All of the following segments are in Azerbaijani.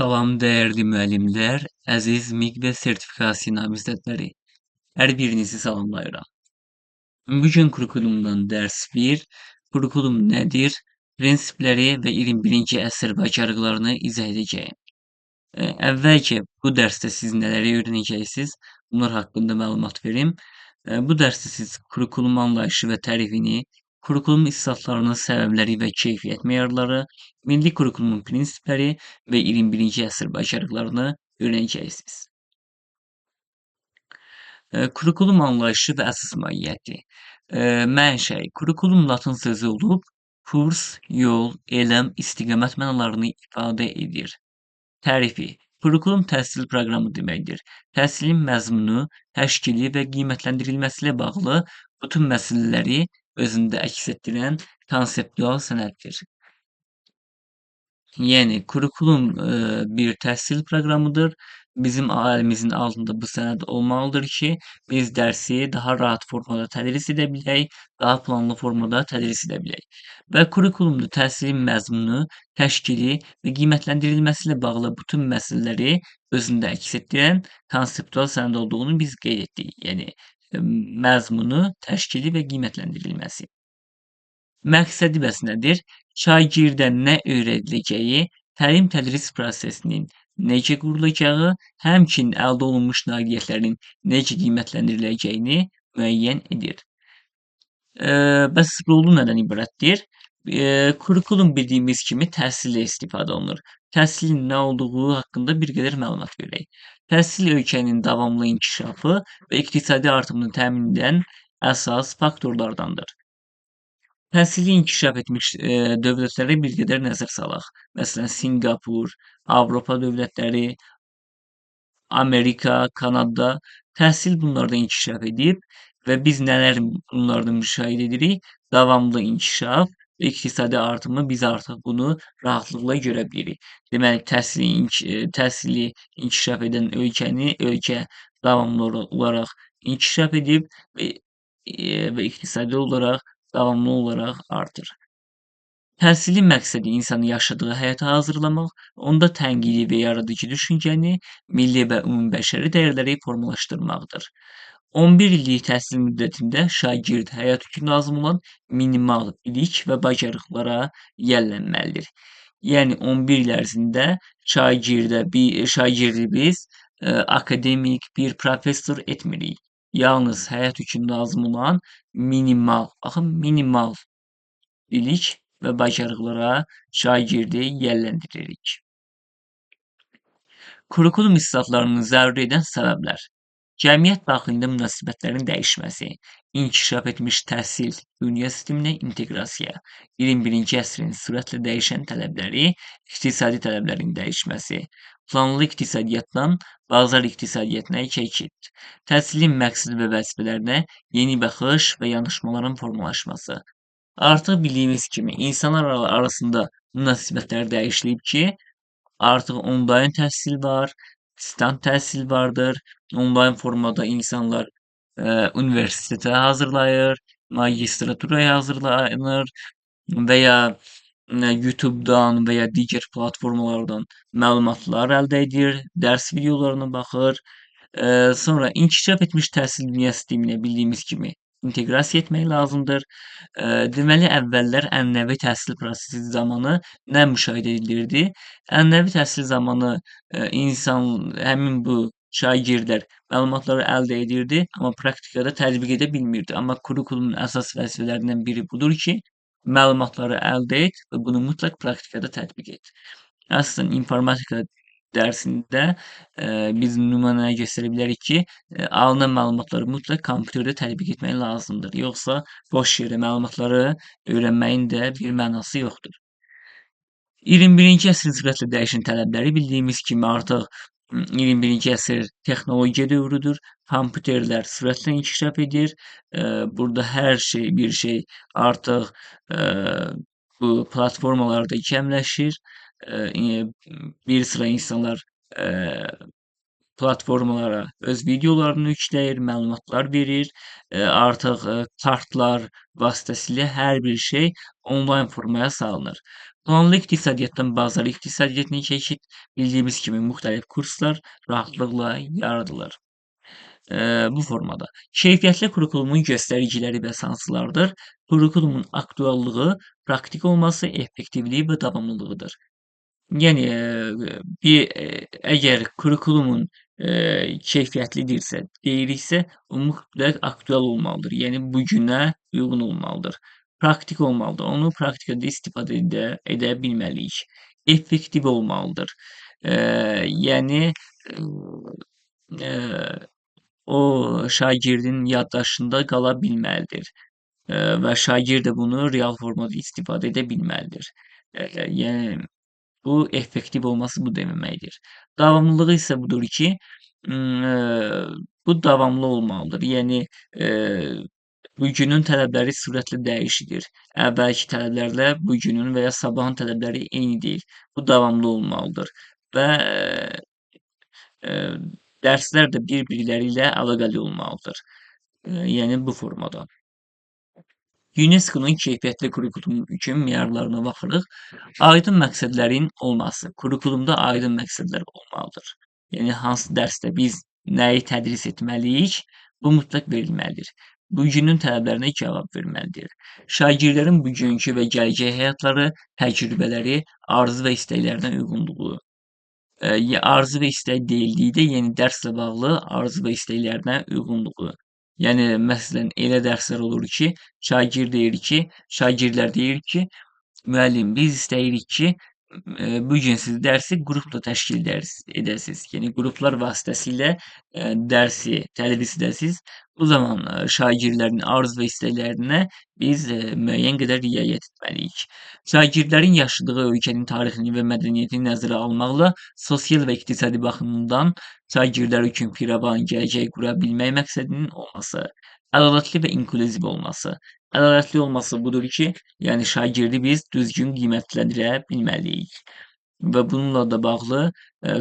Salam dəyərli müəllimlər, əziz MİQ və sertifikasiya namizədləri. Hər birinizi salamlayıram. Bugün kurikulumdan dərs 1, kurikulum nədir, prinsipləri və 21-ci əsr bacarıqlarını izah edəcəyim. Əvvəlcə bu dərsdə siz nələri öyrənəcəksiniz, bunlar haqqında məlumat verim. Bu dərsdə siz kurikulum anlayışı və tərifini, kurikulum islahatlarının səbəbləri və keyfiyyət meyarları, milli kurikulumun prinsipləri və 21-ci əsr bacarıqlarını öyrənəcəksiniz. Kurikulum anlayışı və əsas mahiyyəti. Mənşəi. Kurikulum latın sözü olub, kurs, yol, elm, istiqamət mənalarını ifadə edir. Tərifi. Kurikulum təhsil proqramı deməkdir. Təhsilin məzmunu, təşkili və qiymətləndirilməsi ilə bağlı bütün məsələləri özündə əks etdirən konseptual sənəddir. Yəni kurikulum bir təhsil proqramıdır. Bizim əlimizin altında bu sənəd olmalıdır ki, biz dərsi daha rahat formada tədris edə bilək, daha planlı formada tədris edə bilək. Və kurikulumda təhsilin məzmunu, təşkili və qiymətləndirilməsi ilə bağlı bütün məsələləri özündə əks etdirən konseptual sənəd olduğunu biz qeyd etdik. Yəni məzmunu, təşkili və qiymətləndirilməsi. Məqsədi bəs nədir? Şagirdə nə öyrədiləcəyi, təlim-tədris prosesinin necə qurulacağı, həmçinin əldə olunmuş nailiyyətlərin necə qiymətləndiriləcəyini müəyyən edir. Bəs rolu nədən ibarətdir? Kurikulum bildiyimiz kimi təhsildə istifadə olunur. Təhsilin nə olduğu haqqında bir qədər məlumat verək. Təhsil ölkənin davamlı inkişafı və iqtisadi artımını təmin edən əsas faktorlardandır. Təhsili inkişaf etmiş dövlətlərə bir qədər nəzər salaq. Məsələn, Sinqapur, Avropa dövlətləri, Amerika, Kanada. Təhsil bunlarda inkişaf edib və biz nələr bunlarda müşahidə edirik? Davamlı inkişaf və iqtisadi artımı biz artıq bunu rahatlıqla görə bilirik. Deməli, təhsili inkişaf edən ölkə davamlı olaraq inkişaf edib və iqtisadi olaraq davamlı olaraq artır. Təhsilin məqsədi insanı yaşadığı həyata hazırlamaq, onda tənqidi və yaradıcı düşüncəni, milli və ümumbəşəri dəyərləri formalaşdırmaqdır. 11 illik təhsil müddətində şagird həyat üçün lazım olan minimal bilik və bacarıqlara yiyələnməlidir. Yəni 11 il ərzində şagirdi biz akademik bir professor etmirik. Yalnız həyat üçün lazım olan minimal, baxın, minimal bilik və bacarıqlara şagirdi yiyələndiririk. Kurikulum islahatlarını zəruri edən səbəblər: cəmiyyət daxilində münasibətlərin dəyişməsi, inkişaf etmiş təhsil dünya sisteminə inteqrasiya, 21-ci əsrin sürətlə dəyişən tələbləri, iqtisadi tələblərin dəyişməsi, planlı iqtisadiyyatdan bazar iqtisadiyyatına keçid, təhsilin məqsəd və vəzifələrinə yeni baxış və yanaşmaların formalaşması. Artıq bildiyimiz kimi insanlar arasında münasibətlər dəyişilib ki, artıq onlayn təhsil var, distant təhsil vardır. Onlayn formada insanlar universitetə hazırlayır, magistraturaya hazırlanır və ya YouTube-dan və ya digər platformalardan məlumatlar əldə edir, dərs videolarına baxır. Sonra inkişaf etmiş təhsil dünya sisteminə bildiyimiz kimi inteqrasiya etmək lazımdır. Deməli, əvvəllər ənənəvi təhsil prosesi zamanı nə müşahidə edilirdi? Ənənəvi təhsil zamanı insan, həmin bu şagirdlər məlumatları əldə edirdi, amma praktikada tətbiq edə bilmirdi. Amma kurikulumun əsas vəzifələrindən biri budur ki, məlumatları əldə et və bunu mütləq praktikada tətbiq et. Əslən, informatika dərsində biz nümunə göstərə bilərik ki, alınan məlumatları mütləq kompüterdə tətbiq etmək lazımdır. Yoxsa boş yerə məlumatları öyrənməyin də bir mənası yoxdur. 21-ci əsrin sürətlə dəyişən tələbləri bildiyimiz kimi artıq 21-ci əsr texnologiya dövrüdür. Kompüterlər sürətlə inkişaf edir. Burada hər şey, bir şey artıq bu platformalarda cəmləşir. Bir sıra insanlar platformalara öz videolarını yükləyir, məlumatlar verir. Artıq kartlar vasitəsilə hər bir şey onlayn formaya salınır. Planlı iqtisadiyyatdan bazar iqtisadiyyatına keçid bildiyimiz kimi müxtəlif kurslar rahatlıqla yaradılır. Bu formada. Keyfiyyətli kurikulumun göstəriciləri bəs hansılardır? Kurikulumun aktuallığı, praktik olması, effektivliyi və davamlılığıdır. Yəni bir əgər kurikulumun keyfiyyətlidirsə, deyiriksə, o mütləq aktual olmalıdır. Yəni bu günə uyğun olmalıdır. Praktik olmalıdır. Onu praktikada istifadə edə bilməliyik. Effektiv olmalıdır. Yəni o şagirdin yaddaşında qala bilməlidir. Və şagird də bunu real formada istifadə edə bilməlidir. Yəni bu effektiv olması bu deməkdir. Davamlılığı isə budur ki, bu davamlı olmalıdır. Yəni bugünün tələbləri sürətlə dəyişilir. Əvvəlki tələblərlə bugünün və ya sabahın tələbləri eyni deyil. Bu davamlı olmalıdır və dərslər də bir-birləri ilə əlaqəli olmalıdır. Yəni bu formada. UNESCO-nun keyfiyyətli kurikulum üçün meyarlarına baxırıq. Aydın məqsədlərin olması. Kurikulumda aydın məqsədlər olmalıdır. Yəni hansı dərsdə biz nəyi tədris etməliyik, bu mütləq verilməlidir. Bugünün tələblərinə cavab verməlidir. Şagirdlərin bugünkü və gələcək həyatları, təcrübələri, arzu və istəklərinə uyğunluğu. Arzu və istək deyildikdə, yəni dərslə bağlı arzu və istəklərinə uyğunluğu. Yəni məsələn elə dərslər olur ki, şagird deyir ki, şagirdlər deyir ki, müəllim biz istəyirik ki, bu gün siz dərsi qrupla təşkil edəsiniz. Yəni qruplar vasitəsilə dərsi tədris edəsiniz. Bu zaman şagirdlərin arzu və istəklərinə biz müəyyən qədər riayət etməliyik. Şagirdlərin yaşadığı ölkənin tarixini və mədəniyyətini nəzərə almaqla sosial və iqtisadi baxımdan şagirdlər üçün firavan gələcək qura bilmək məqsədinin olması, ədalətli və inklüziv olması. Ədalətli olması budur ki, yəni şagirdi biz düzgün qiymətləndirə bilməliyik. Və bununla da bağlı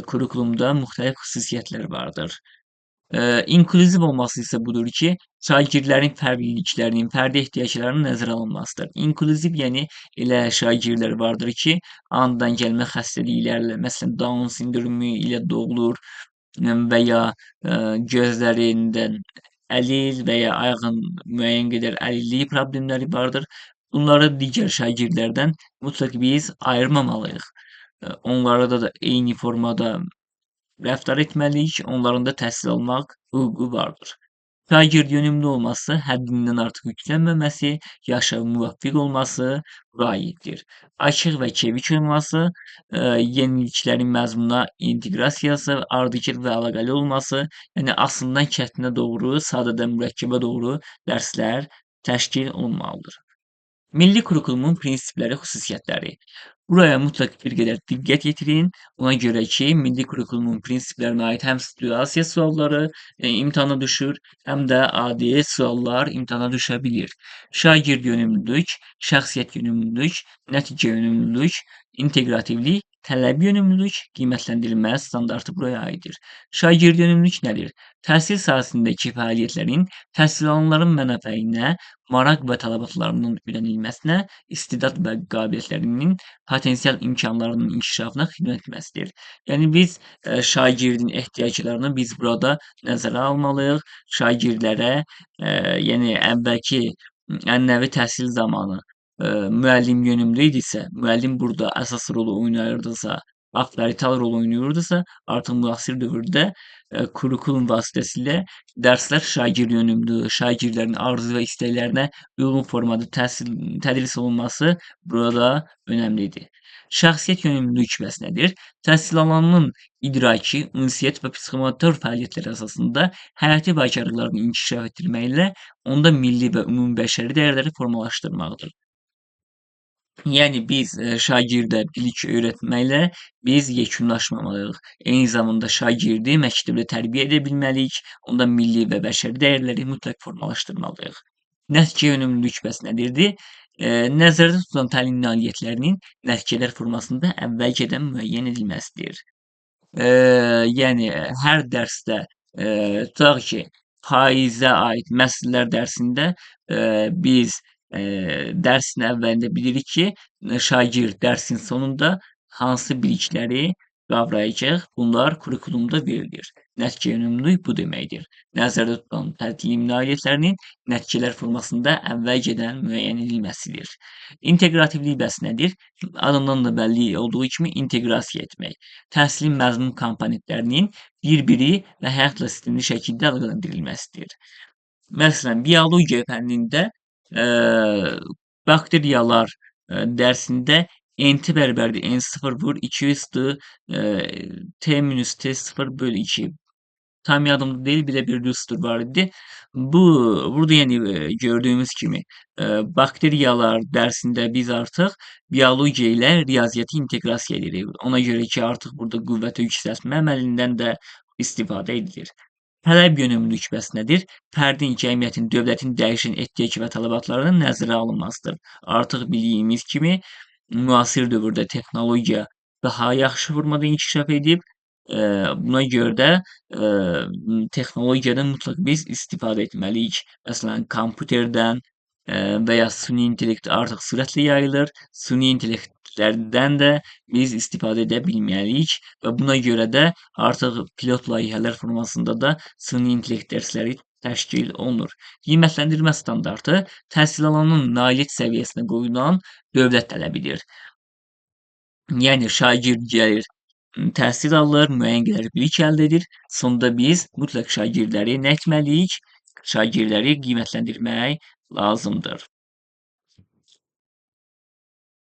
kurikulumda müxtəlif xüsusiyyətlər vardır. İnklüziv olması isə budur ki, şagirdlərin fərqliliklərinin, fərdi ehtiyaclarının nəzərə alınmasıdır. İnklüziv, yəni elə şagirdlər vardır ki, anadan gəlmə xəstəliklərlə, məsələn, Down sindromu ilə doğulur və ya gözlərindən əlil və ya ayağın müəyyən qədər əlilliyi problemləri vardır. Bunları digər şagirdlərdən mütləq biz ayırmamalıyıq. Onlara da eyni formada rəftar etməliyik, onların da təhsil almaq hüququ vardır. Şagird yönümlü olması, həddindən artıq yüklənməməsi, yaşa müvafiq olması bura aiddir. Açıq və çevik olması, yeniliklərin məzmununa inteqrasiyası, ardıcıl və əlaqəli olması, yəni aslından çətinə doğru, sadədən mürəkkəbə doğru dərslər təşkil olunmalıdır. Milli kurikulumun prinsipləri, xüsusiyyətləri. Buraya mütləq bir qədər diqqət yetirin. Ona görə ki, milli kurikulumun prinsiplərinə aid həm situasiya sualları imtahana düşür, həm də adi suallar imtahana düşə bilir. Şagird yönümlülük, şəxsiyyət yönümlülük, nəticə yönümlülük, inteqrativlik, tələb yönümlülük, qiymətləndirilmə standartı buraya aiddir. Şagird yönümlülük nədir? Təhsil sahəsindəki fəaliyyətlərin təhsil alanların mənafeyinə, maraq və tələbatlarının öyrənilməsinə, istedad və qabiliyyətlərinin potensial imkanlarının inkişafına xidmət etməsidir. Yəni biz şagirdin ehtiyaclarını biz burada nəzərə almalıyıq. Şagirdlərə, yəni əvvəlki ənənəvi təhsil zamanı müəllim yönümlü idisə, müəllim burada əsas rolu oynayırdısa, avtoritar rol oynayırdısa, artıq müasir dövrdə kurikulum vasitəsilə dərslər şagird yönümlü, şagirdlərin arzu və istəklərinə uyğun formada təhsil tədris olunması burada önəmlidir. Şəxsiyyət yönümlülük bəs nədir? Təhsil alanının idraki, ünsiyyət və psixomotor fəaliyyətləri əsasında həyati bacarıqlarını inkişaf etdirməklə onda milli və ümumbəşəri dəyərləri formalaşdırmaqdır. Yəni biz şagirdə bilik öyrətməklə biz yekunlaşmamalıyıq. Eyni zamanda şagirdi məktəbdə tərbiyə edə bilməliyik, onda milli və bəşəri dəyərləri mütləq formalaşdırmalıyıq. Nəticə yönümlülük bəs nədirdi? Nəzərdə tutulan təlim nailiyyətlərinin nəticələr formasında əvvəlcədən müəyyən edilməsidir. Yəni hər dərsdə tutaq ki, faizə aid məsələlər dərsində biz Dərsin əvvəlində bilirik ki, şagird dərsin sonunda hansı bilikləri qavrayacaq, bunlar kurikulumda verilir. Nəticə yönümlülük bu deməkdir. Nəzərdə tutulan təlim nailiyyətlərinin nəticələr formasında əvvəlcədən müəyyən edilməsidir. İnteqrativlik bəs nədir? Adından da bəlli olduğu kimi inteqrasiya etmək. Təhsilin məzmun komponentlərinin bir-biri və həyatla sistemli şəkildə əlaqələndirilməsidir. Məsələn, biologiya fənnində bakteriyalar dərsində NT bərabərdir N0 vur 200 T minus T0 bölü 2. Tam yadımda deyil, bir də bir düstur var idi. Bu, burada yəni gördüyümüz kimi bakteriyalar dərsində biz artıq biologiya ilə riyaziyyatı inteqrasiya edirik. Ona görə ki, artıq burada qüvvəti yüksəltmə əməlindən də istifadə edilir. Tələb yönümlülük bəs nədir? Fərdin, cəmiyyətin, dövlətin dəyişən ehtiyac və tələbatlarının nəzərə alınmasıdır. Artıq bildiyimiz kimi müasir dövrdə texnologiya daha yaxşı formada inkişaf edib. Buna görə də texnologiyadan mütləq biz istifadə etməliyik. Məsələn, kompüterdən və ya süni intellekt artıq sürətlə yayılır. Süni intellektlərdən də biz istifadə edə bilməliyik və buna görə də artıq pilot layihələr formasında da süni intellekt dərsləri təşkil olunur. Qiymətləndirmə standartı təhsil alanın nailiyyət səviyyəsinə qoyulan dövlət tələbidir. Yəni şagird gəlir, təhsil alır, müəyyən qədər bilik əldə edir. Sonda biz mütləq şagirdləri nə etməliyik? Şagirdləri qiymətləndirmək lazımdır.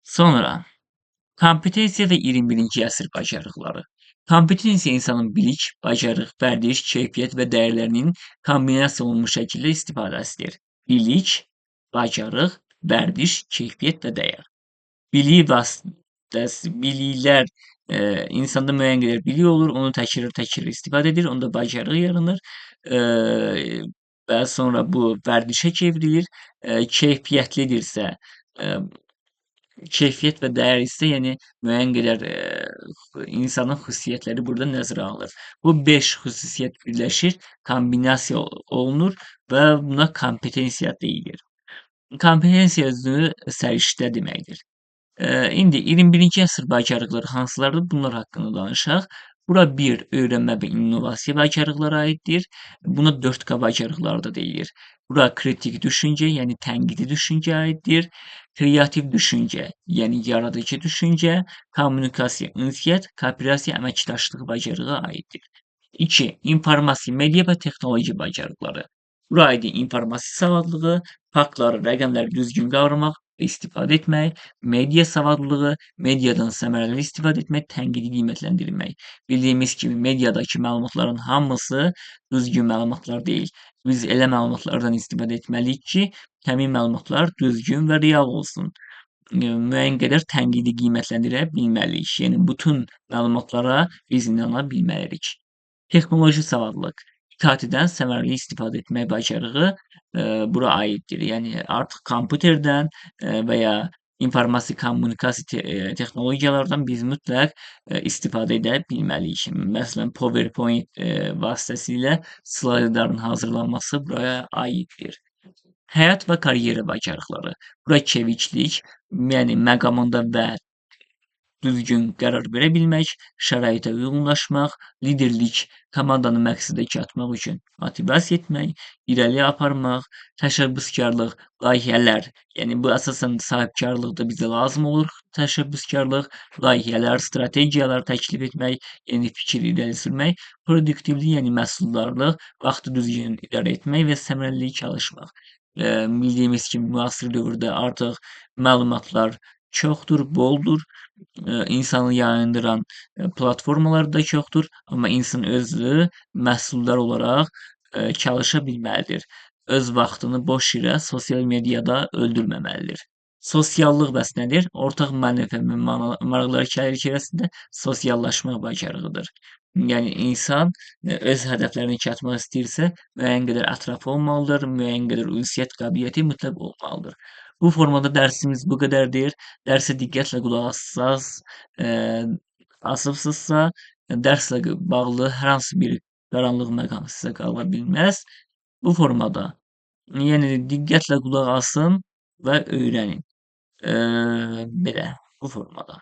Sonra kompetensiya və 21-ci əsr bacarıqları. Kompetensiya insanın bilik, bacarıq, vərdiş, keyfiyyət və dəyərlərinin kombinasiya olunmuş şəkildə istifadəsidir. Bilik, bacarıq, vərdiş, keyfiyyət və dəyər. Bilik vasitəsi, biliklər insanda müəyyən qədər bilik olur, onu təkrar-təkrar istifadə edir, onda bacarıq yaranır və sonra bu vərdişə çevrilir. Keyfiyyətlidirsə, keyfiyyət və dəyər isə, yəni müəyyən qədər insanın xüsusiyyətləri burada nəzərə alınır. Bu 5 xüsusiyyət birləşir, kombinasiya olunur və buna kompetensiya deyilir. Kompetensiya özünü səriştə deməkdir. İndi 21-ci əsr bacarıqları hansılardır? Bunlar haqqında danışaq. Bura 1 öyrənmə və innovasiya bacarıqları aiddir. Buna 4K bacarıqları da deyilir. Bura kritik düşüncə, yəni tənqidi düşüncə aiddir. Kreativ düşüncə, yəni yaradıcı düşüncə, kommunikasiya, ünsiyyət, kooperasiya, əməkdaşlıq bacarığı aiddir. 2. İnformasiya, media və texnologiya bacarıqları. Bura aid informasiya savadlılığı, faktları, rəqəmləri düzgün qavramaq və istifadə etmək, media savadlılığı, mediadan səmərəli istifadə etmək, tənqidi qiymətləndirmək. Bildiyimiz kimi mediadakı məlumatların hamısı düzgün məlumatlar deyil. Biz elə məlumatlardan istifadə etməliyik ki, həmin məlumatlar düzgün və real olsun. Müəyyən qədər tənqidi qiymətləndirə bilməliyik. Yəni bütün məlumatlara biz inana bilməliyik. Texnoloji savadlılıq. İKT-dən səmərəli istifadə etmək bacarığı bura aiddir. Yəni artıq kompüterdən və ya informasiya kommunikasiya texnologiyalardan biz mütləq istifadə edə bilməliyik. Məsələn, PowerPoint vasitəsilə slaydların hazırlanması buraya aiddir. Həyat və karyera bacarıqları. Bura çeviklik, yəni məqamında və düzgün qərar verə bilmək, şəraitə uyğunlaşmaq, liderlik, komandanı məqsədə çatmaq üçün motivasiya etmək, irəli aparmaq, təşəbbüskarlıq, layihələr, yəni bu əsasən sahibkarlıqda bizə lazım olur. Təşəbbüskarlıq, layihələr, strategiyalar təklif etmək, yeni fikir irəli sürmək, produktivlik, yəni məhsuldarlıq, vaxtı düzgün idarə etmək və səmərəli çalışmaq. Bildiyimiz kimi müasir dövrdə artıq məlumatlar çoxdur, boldur. İnsanı yayındıran platformalar da çoxdur, amma insan özü məhsuldar olaraq çalışa bilməlidir. Öz vaxtını boş yerə sosial mediada öldürməməlidir. Sosiallıq bəs nədir? Ortaq mənafə və maraqlar çərçivəsində sosiallaşmaq bacarığıdır. Yəni insan öz hədəflərinə çatmaq istəyirsə, müəyyən qədər ətrafı olmalıdır, müəyyən qədər ünsiyyət qabiliyyəti mütləq olmalıdır. Bu formada dərsimiz bu qədərdir. Dərsə diqqətlə qulaq assaz, asıbsınızsa, dərslə bağlı hər hansı bir qaranlıq məqam sizə qala bilməz. Bu formada, yəni diqqətlə qulaq asın. Və öyrənin. Belə, bu formada.